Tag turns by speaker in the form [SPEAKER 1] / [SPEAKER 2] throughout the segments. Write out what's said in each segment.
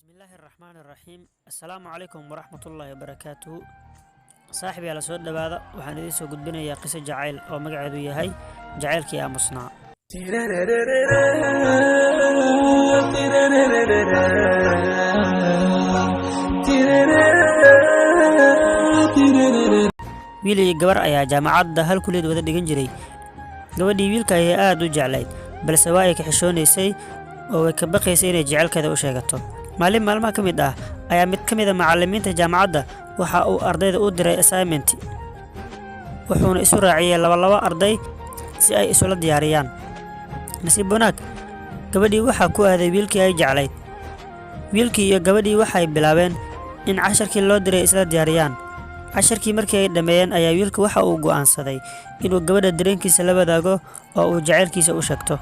[SPEAKER 1] Bismillaahi araxmaani araxiim. Assalaamu calaykum waraxmatullaahi wabarakaatuhu. Saaxib yaala, soo dhowaada. Waxaan idiin soo gudbinayaa qiso jacayl oo magaceedu yahay Jacaylkii Aamusnaa. Wiil iyo gabar ayaa jaamacadda hal kuliyad wada dhigan jiray. Gabadhii wiilka ayay aad u jeclayd, balse waa ay ka xishoonaysay oo way ka baqaysay inay jecelkeeda u sheegato. Maalin maalmaha ka mid ah ayaa mid ka mid a macallimiinta jaamacadda waxa uu ardayda u diray assignment, wuxuuna isu raaciyey labalabo arday si ay isula diyaariyaan. Nasiib wanaag, gabadhii waxaa ku aaday wiilkii ay jeclayd. Wiilkii iyo gabadhii waxay bilaabeen in casharkii loo diray isla diyaariyaan. Casharkii markii ay dhammeeyeen ayaa wiilka waxa uu go'aansaday inuu gabadha dareenkiisa la wadaago oo uu jacaylkiisa u sheegto,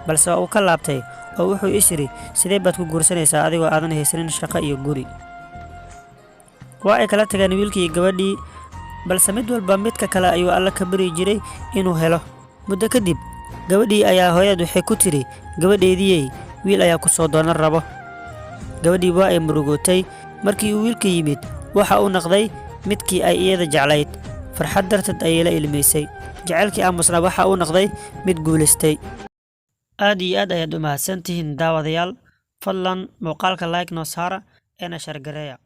[SPEAKER 1] balse waa uu ka laabtay oo wuxuu is yidhi, "Sidee baad ku guursanaysaa adigoo aadan haysanin shaqo iyo guri?" Waa ay kala tageen wiilkii iyo gabadhii, balse mid walba midka kale ayuu Alla ka bari jiray inuu helo. Muddo kadib, gabadhii ayaa hooyad waxay ku tidhi, "Gabadheediyey, wiil ayaa ku soo doonan rabo." Gabadhii waa ay murugootay. Markii uu wiilka yimid, waxa uu noqday midkii ay iyada jeclayd. Farxad darteed ayay la ilmaysay. Jacaylkii aamusnaa waxa uu noqday mid guulaystay. Aad iyo aad ayaad u mahadsantihiin, daawadayaal. Fadlan muuqaalka like noo saara eena share gareeya.